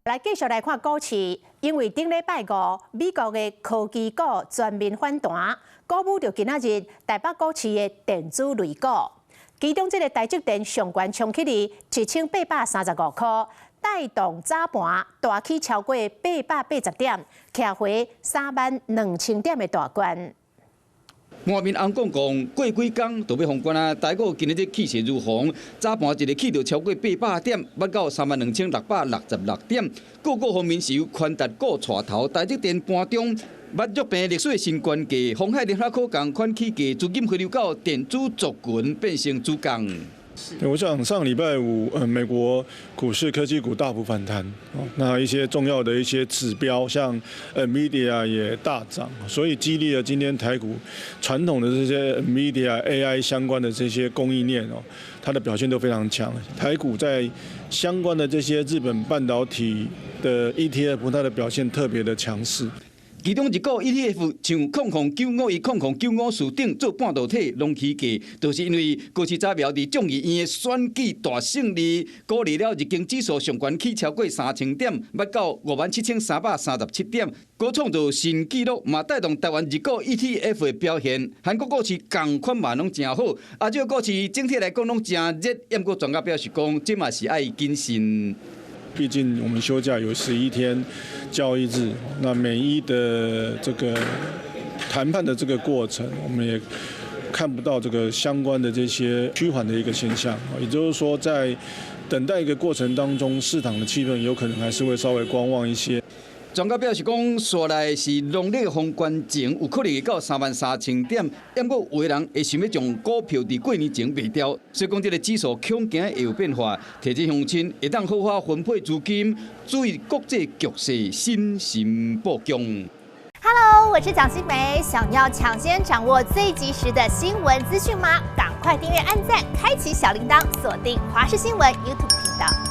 來繼續來看股市，因為頂禮拜五美國的科技股全面反彈，鼓舞著今仔日台北股市的電子類股。其中這个台積電上懸衝起去1835塊，帶動早盤大起超過880點，徛回3萬2千點的大關。滿面紅講講，過幾工就欲封關啊！台股今仔日氣勢如虹，早盤一下起著超過800點，捌到32,666點。個股方面是由寬達股帶頭，台積電盤中捌躍平歷史新懸價，鴻海聯發科仝款起價，資金回流到電子族群變成主角。我想上禮拜五，美國股市科技股大幅反彈，那一些重要的一些指標，像 NVIDIA 也大漲，所以激勵了今天台股傳統的這些 NVIDIA AI 相關的這些供應鏈哦，它的表現都非常強。台股在相關的這些日本半導體的 ETF，它的表現特別的強勢。其中一個 ETF 像0095100094等做半導體攏起價，就是因為高市早苗佇眾議院的選舉大勝利，鼓勵了日經指數上懸起超過3000點，捌到57,337點，閣創造新紀錄，嘛帶動台灣日股 ETF 的表現。韓國股市仝款嘛攏誠好，亞洲股市整體來講攏誠熱，毋過專家表示講，這嘛是愛謹慎。畢竟我們休假有11天交易日，那美伊的這個談判的這個過程，我們也看不到這個相關的這些趨緩的一個現象。也就是說，在等待一個過程當中，市場的氣氛有可能還是會稍微觀望一些。專家表示講，紲來是農曆封關前有可能會到33,000點，毋過有的人會想欲將股票佇過年前賣掉，所以講這个指數恐驚會有變化，提醒鄉親會當好好分配資金，注意國際局勢，審慎布局。 Hello，我是蔣新梅，想要搶先掌握最及時的新聞資訊嗎？趕快訂閱、按讚、開啟小鈴鐺，鎖定華視新聞 YouTube 頻道。